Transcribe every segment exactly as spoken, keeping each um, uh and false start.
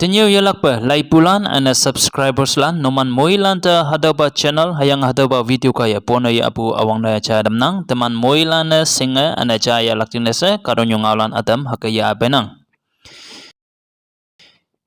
Tenyo yalakpe laipulan ane subscribers lan numan moilan te hatüopa channel hüyange hatüopa video kaiye pone yahpu üwangne jai tamnang. Teman moilan-e shinge ane jai yahlak jingne she kahtoknyu ngaolan ütam hüke yah peinang.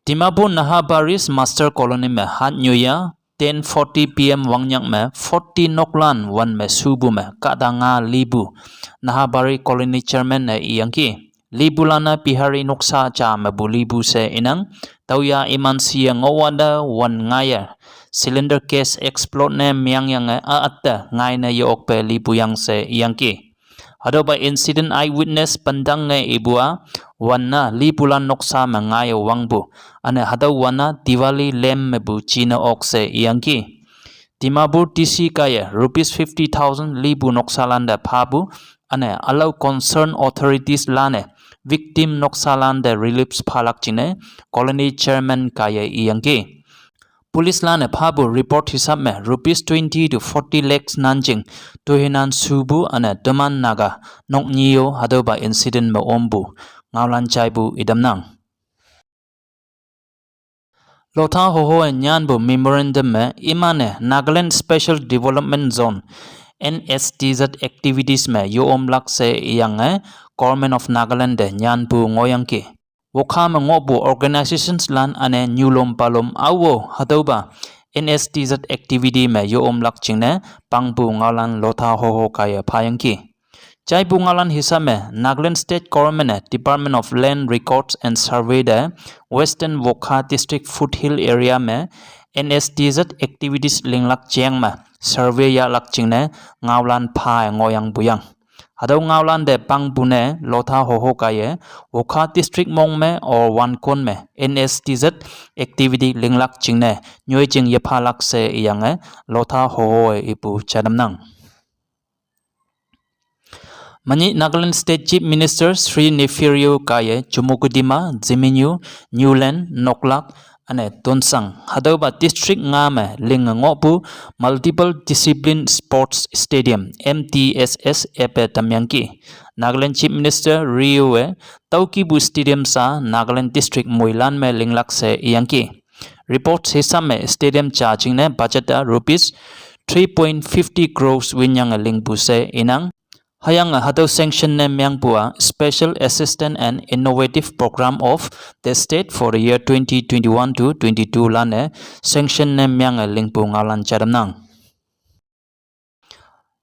Dimapur Nahabari Master Colony me hatnyu ya ten forty P M wangnyak me forty noklan wan me shupu me kahta nga lipu Nahabari Colony Chairman-e iyangki. Lipulan-a Bihari noksa ja mepu lipu she inang. Tüoya iman shiye ngohwante wan ngaiye cylinder gas explode ne meangyange a-atte ngaine ye-okpe lipu yang she iyangki. Hatüopa incident eyewitness pentange ipu-a wan-a lipulan noksa me ngaiye wangpu, üne hatüo wan-a Diwali lamp mepu jine ok she iyangki. Dimapur D C kaiye rupees fifty thousand lipu noksalante phapu, üne ülao concern authorities lan-e victim noksalante reliefs phalak jingne colony chairman kaiye iyangki. Police lan-e phapu report hisab me rupees twenty to forty lakhs nanjing toihinan shupu üne teman Naga noknyi-o hatüopa incident me ompu ngaolan jaipu itamnang. Lotha Hoho-e nyanpu memorandum me iman-e Nagaland Special Development Zone, N S D Z activities me yo-omlak she iyange Government of Nagaland te nyanpu ngohyangki. Wokha me ngohpu organizations lan üne nyulom palom ao hatüopa N S D Z activity me yo-omlak jingne pangpu ngaolan Lotha Hoho kaiye phayangki. Jaipu ngaolan hisab me Nagaland State Government-e Department of Land Records and Survey te Western Wokha District Foothill Area me N S D Z activities linglak jeng me survey yahlak jingne ngaolan pha ngohyangpu yang. Hatüo ngaolan te pangpu ne Lotha Hoho kaiye Wokha District mong me or wankon me N S D Z activity linglak jingne nyoijing yephalak she iyange Lotha Hoho-e ipu jai tamnang. Menyih Nagaland State Chief Minister Shri Neiphiu Rio kaiye Chumukedima, Zeme Nyoo, Niulen, Noklak, üne Tuensang hatüopa district nga me linge ngohpu Multiple Discipline Sports Stadium, M D S S epe tamyangki. Nagaland Chief Minister Rio-e tüokihpu stadium sa Nagaland district moilan me linglak she iyangki. Report hisab me stadium ja jingne budget-a rupees three point fifty crores winyange lingpu she inang. Hüyange hatüo sanction ne meangpu-a Special Assistance and Innovative Program of the State for the year twenty twenty-one to twenty-two lan-e sanction ne meange lingpu ngaolan jai tamnang.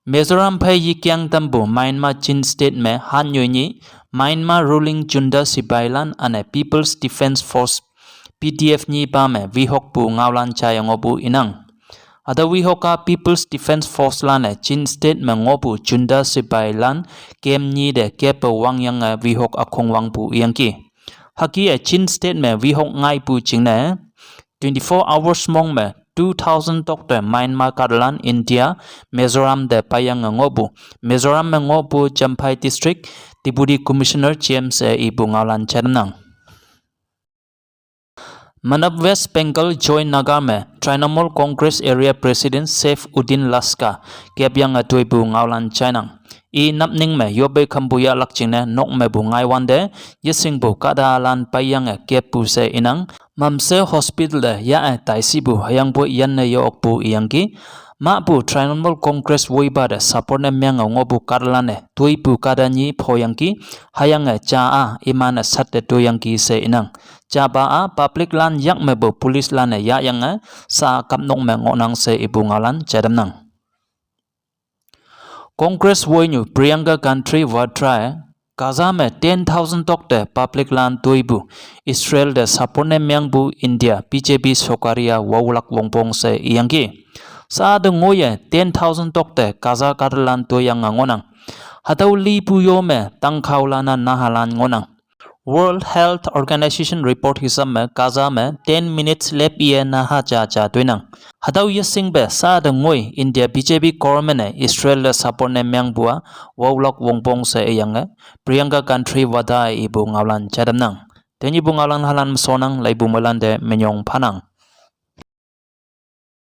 Mizoram phei yekeng tampu Myanmar Chin State me hatnyu nyih Myanmar ruling junta sipailan üne People's Defence Force, P D F nyipa me wehokpu ngaolan jaiye ngohpu inang. Hatüo wehok-a People's Defence Force lan-e Chin State me ngohpu junta sipailan camp nyi te keppe wangyange wehok ükhong wangpu iyangki. Hüke-e Chin State me wehok ngaipu jingne twenty-four hours mong me two thousand tokte Myanmar kahtalan India Mizoram te peiyange ngohpu Mizoram me ngohpu Champhai District Deputy Commissioner James-e ipu ngaolan jai tamnang. Manab West Bengal Joy Nagar me Trinamool Congress Area President Saif Uddin Laskar kepyange toipu ngaolan jainang. I napning me yoppe khampu yahlak jingne nok mepu ngaiwante yeshingpu kahtalan peiyange keppu she inang. Mamshe Hospital te yah-e taishipu hüyangpoi yanne ye-okpu iyangki. Mahpu Trinamool Congress woipa te support ne meange ngohpu kahtalan-e toipu kahta nyi phoyangki, hüyange ja-a iman-e satte toiyangki she inang. Japa-a public lan yak mepu police lan-e yahyange sa-a kapnok me ngohnang she ipu ngaolan jai tamnang. Congress woinyu Priyanka Gandhi Vadra-e Gaza me ten thousand tokte public lan toipu Israel te support ne meangpu India B J P sorkar-a waolak wongpong she iyangki. Sa-a te ngoiye ten thousand tokte Gaza kahtalan toiyange ngohnang. Hatüo lipu yo me tangkhaolan-a nahalan ngohnang. World Health Organization report hisab me Gaza me ten minutes lep iye naha ja ja toinang. Hatüo yeshingpe sa-a te ngoi India B J P government-e Israel te support ne meangpu-a waolak wongpong she iyange Priyanka Gandhi Vadra-e ipu ngaolan jai tamnang. Tenyihpu ngaolan halan me shonnang, laipu moilante minyong phanang.